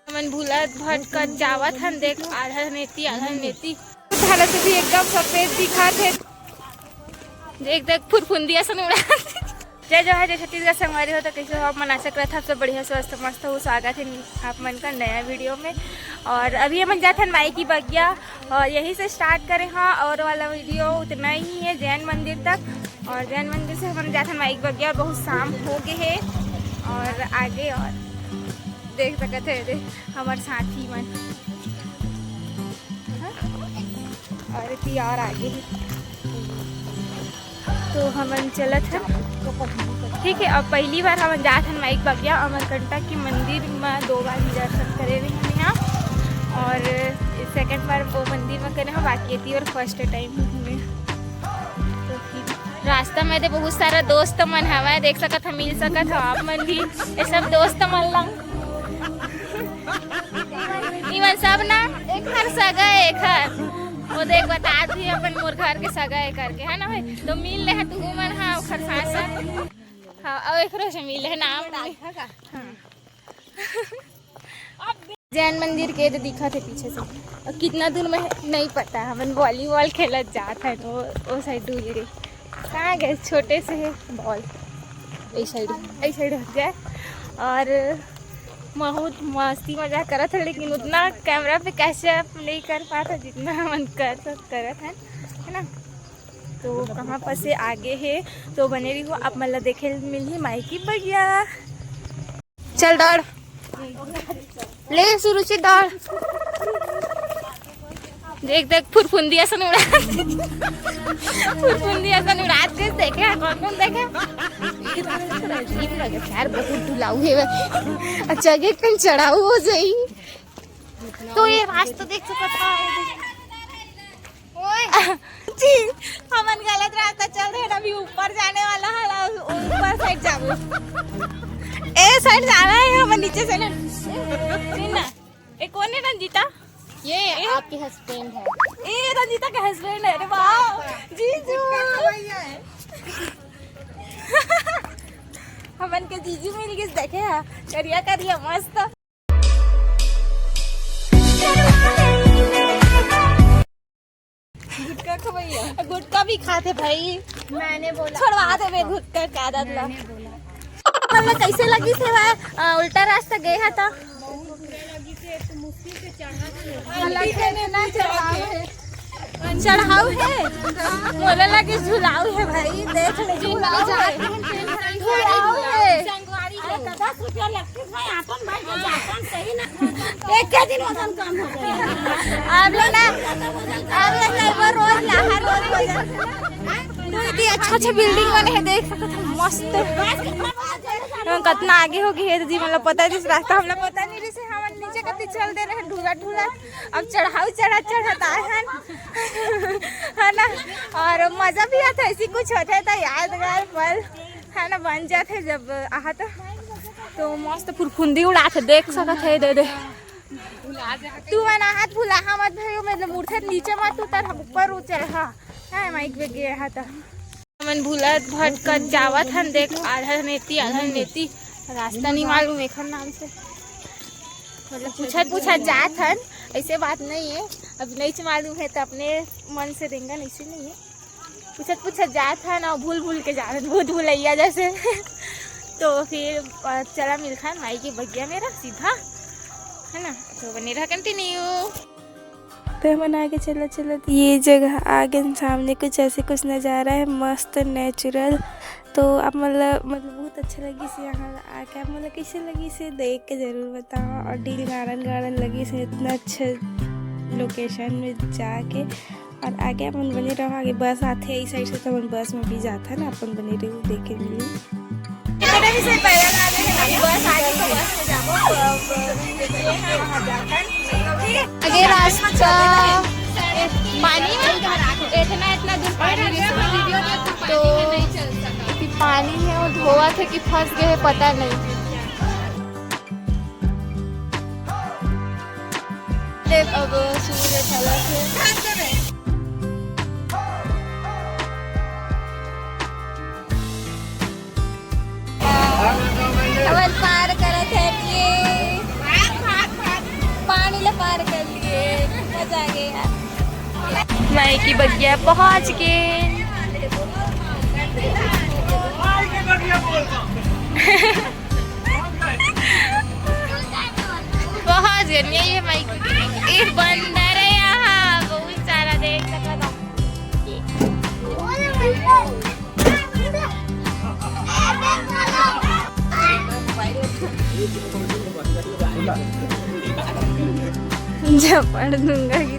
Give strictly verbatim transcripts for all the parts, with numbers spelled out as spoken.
हमन भूलत भटकत जावत हन, देख, आधा नेती, आधा नेती। धारा से भी एकदम सफेद दिखत हे। देख, देख, फुरफुंदी असन उड़ा। जय जोहार, जय छत्तीसगढ़ संगवारी हो। तो कैसे हो आप मन? आशा करत हव सब बढ़िया, स्वस्थ, मस्त हो। स्वागत है आप मन का नया वीडियो में। और अभी हमन जात हन माई की बगिया, और यहीं से स्टार्ट करे हाँ। और वाला वीडियो उतना ही है जैन मंदिर तक, और जैन मंदिर से हमन जात हन माई की बगिया। बहुत शाम हो गए है, और आगे और देख सकत है, देख, हमर साथी मन। हाँ? और इतनी और आगे ही। तो हमन चलत हन। ठीक है, अब पहली बार हमन जात हन माई की बगिया। अमरकंटक के मंदिर में दो बार ही दर्शन करे रहे हन यहाँ, और सेकंड बार वो मंदिर में करे हन, बाकी ये और फर्स्ट टाइम हूँ मैं। तो फिर रास्ता में तो बहुत सारा दोस्त मन हवय, देख सकत हव, मिल सकत हव आप मन भी, ये सब दोस्त मन ला। इमन सब ना एकर सगा है, एकर। वो देख, बता दी अपन मोर घर के सगा है करके, है ना भाई? तो मिल ले तू मन, हाँ, ओकर साथ साथ। हाँ, और एकरो से मिल ले, नाम नहीं। हाँ। जैन मंदिर के तो दिखत है पीछे से। और कितना दूर में है, नहीं पता। हमन वॉलीबॉल खेलत जात है, वो, वो साइड दूर रे। कहाँ गए? छोटे से है बॉल, ए साइड, ए साइड हट गए। और बहुत मस्ती मजाक करत है, लेकिन उतना कैमरा पे कैप्चर नहीं कर पाता जितना हमन कर सक करत है, है ना? तो कहाँ पर से आगे है, तो बने रही हो, आप मन ला देखे मिलही माई की बगिया। चल दौड़, ले सुरुचि दौड़। देख, देख, फुरफुंदी असन उड़ा, फुरफुंदी असन उड़ात के देखे, कौन कौन देखे? ये रास्ता थोड़ा अजीब लगे यार, बहुत ढुलाऊ है। अच्छा, ये कहीं चढ़ाऊ हो जाई। तो ये रास्ता देख सकत है। ओए। जी, हमन गलत रास्ता चल रहे हैं, अभी ऊपर जाने वाला है, ऊपर साइड जाबो। ए साइड जाना है, हमन नीचे से ना। सुन ना, ए कौन है रंजीता? ये ए? आपके हस्बैंड है। ए रंजीता के हस्बैंड है। अरे वाह, जीजू। हमन के जीजू मिल गए, देखे हा, करिया करिया मस्त। गुटखा खवैया। गुटखा भी खाते भाई। मैंने बोला। छोड़वा देबे गुटखा के आदत ला। मैंने बोला। मतलब कैसे लगी सेवा? अ, उल्टा रास्ता गए है तो। बहुत बुरा लगी से, एक तो मुश्किल से चढ़ा थे। गलती से नहीं ना चढ़ाओ है। चढ़ाऊ है, मोला लगे झुलाऊ है भाई, देख ले, झुलाऊ है, झुलाऊ है। अरे, दस रुपया लगते भाई, आपन भाई के जातन सही ना। एक के दिन वजन कम हो गया। आप लोग ना, आप लोग ना, वो रोज लाहा, रोज वजन। तो इतनी अच्छा, अच्छा बिल्डिंग बने है, देख सकत हो, मस्त। हम कितना आगे हो गए है, जी, मतलब पता है, जिस रास्ता हमला पता नहीं रही से, हम नीचे कति चल दे रहे हैं, ढूला, ढूला। अब चढ़ाऊ चढ़ा, चढ़त आए हैं, है ना? और मजा भी आता है, ऐसी कुछ होता है तो यादगार पल, है ना, बन जाते हैं जब आहा तो। तो मस्त फुरफुंदी उड़ाते, देख सकत है, दे दे। तू मन हाथ भुलाहा मत भाई, मतलब मूर्छा नीचे मत उतर, हम ऊपर उतर, हाँ, है माइक पे गया है तो। हमन भूलत भटकत जावत हन, देख, आधा नेती, आधा नेती, रास्ता नहीं मालूम एखर नाम से। मतलब पूछत पूछत जात हन, ऐसे बात नहीं है। अब नहीं मालूम है तो अपने मन से देंगा, ऐसे नहीं है। पूछत पूछत जात हन और भूल भूल के जात हन, भूत भुलैया जैसे। तो फिर, अ, चला मिलथन माई के बगिया मेरा सीधा, है ना? तो बने रहा कंटिन्यू। तो हमन आगे चलत चलत ये जगह आ गए, सामने कुछ ऐसे कुछ नज़ारा है, मस्त नेचुरल। तो आप मतलब, मतलब बहुत अच्छा लगी से यहाँ आके। आप मतलब कैसे लगी से देख के ज़रूर बताओ। और दिल गार्डन गार्डन लगी से, इतना अच्छा लोकेशन में जाके। और आगे अपन बने रहो, आगे बस आते हैं इस साइड से, तो अपन बस में भी जाता है ना, अपन बने रहो, देखे मिली। इतने भी से पैदल आ गए हैं, अभी बस आ गई तो बस में जाबो, तो अब ये है, वहाँ जाकर, ठीक है? आगे रास्ता, ए, पानी में, इतना, इतना दूर पानी में, तो फिर पानी में वो धोवा थे कि फंस गए, पता नहीं। देख, अब सूरज ढलत हे। हमन पार करत हे माई की बगिया पहुंच गे। पहुंच गे। ये, ये माई की, ये बंदर है यहाँ, बहुत सारा देख सकत हो। झापड़ दूंगा कि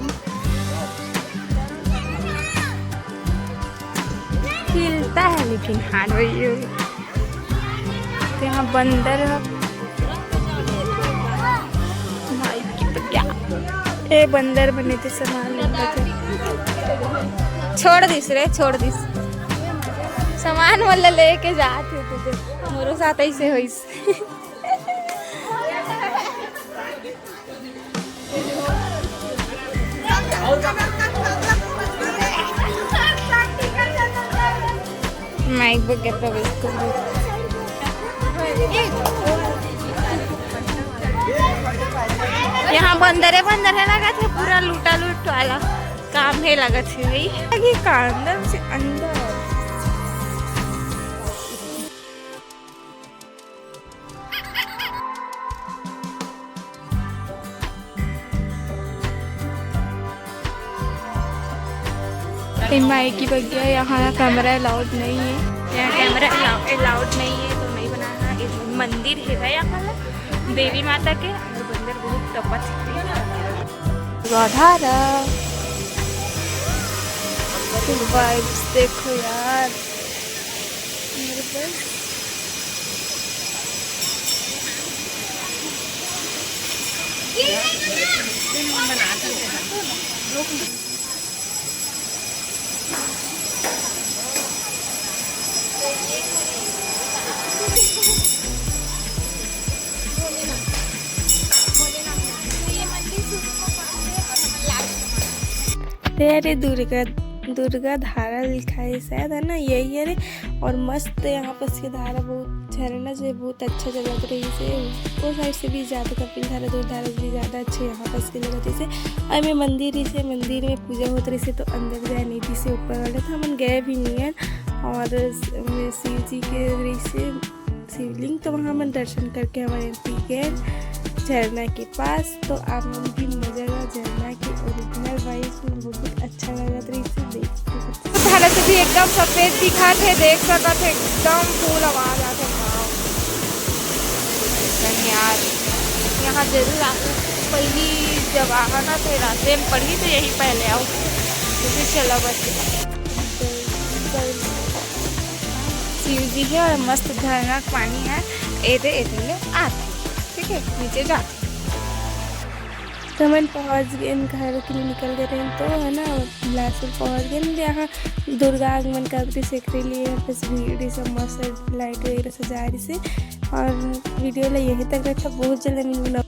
खिलता है, लेकिन हार वही हो। तो यहाँ बंदर है। भाई की तो क्या, ए बंदर बने थे, सामान लेके। छोड़ दिस रे, छोड़ दिस। सामान वाला लेके जात हे तुझे। मोरो साथ ऐसे होइस। माइक बगे प्रवेश कर। यहाँ बंदरे बंदर है, लगत हे पूरा लूटा लूट वाला काम है, लगत हे भाई। अभी का अंदर से अंदर। ए माई की बगिया, यहाँ कैमरा अलाउड नहीं है। यहाँ कैमरा अलाउड नहीं है, तो नहीं बनाना। एक मंदिर है भाई यहाँ ला, देवी माता के, और बंदर बहुत टपत है। राधा रा। वाइब्स देखो यार। ते अरे दुर्गा, दुर्गा धारा लिखा है शायद, है ना, यही है रे। और मस्त यहाँ पास के धारा, बहुत झरना जो है बहुत अच्छा जगह रही से। वो साइड से भी ज़्यादा कपिल धारा, दूर धारा भी ज़्यादा अच्छे यहाँ पास के लगत रही से। और मैं मंदिर रही से, मंदिर में पूजा होत रही से, तो अंदर जाए नहीं थी से ऊपर वाले, तो हमन गए भी नहीं है। और स-, शिव जी के रही से शिवलिंग, तो वहाँ हमन दर्शन करके हमन एती गए झरना के पास। तो आप मन भी मजा लो झरना के ओरिजिनल वाइफ में, बहुत अच्छा लगत रही से देख के। धारा से भी एकदम सफेद दिखत हे, देख सकत हे, एकदम फूल आवाज आथे। वाओ। एकदम यार, यहाँ जरूर आऊँ। पहली जब आहा ना, तो रास्ते में पड़ी, तो यहीं पहले आऊँ। तो फिर चलो बस। शिव जी है और मस्त झरना के पानी है। एदे, एदे ले आथे, ठीक है, नीचे जाथे। तो हमन पहुँच गए घर के लिए, निकल गए रहे तो, है ना, बिलासपुर पहुँच गए। यहाँ दुर्गा आगमन करते से एकरे लिए यहाँ पे भीड़, ये सब मस्त लाइट वगैरह सजा रही से। और वीडियो ला यहीं तक रखा, बहुत जल्द मिलूंगा।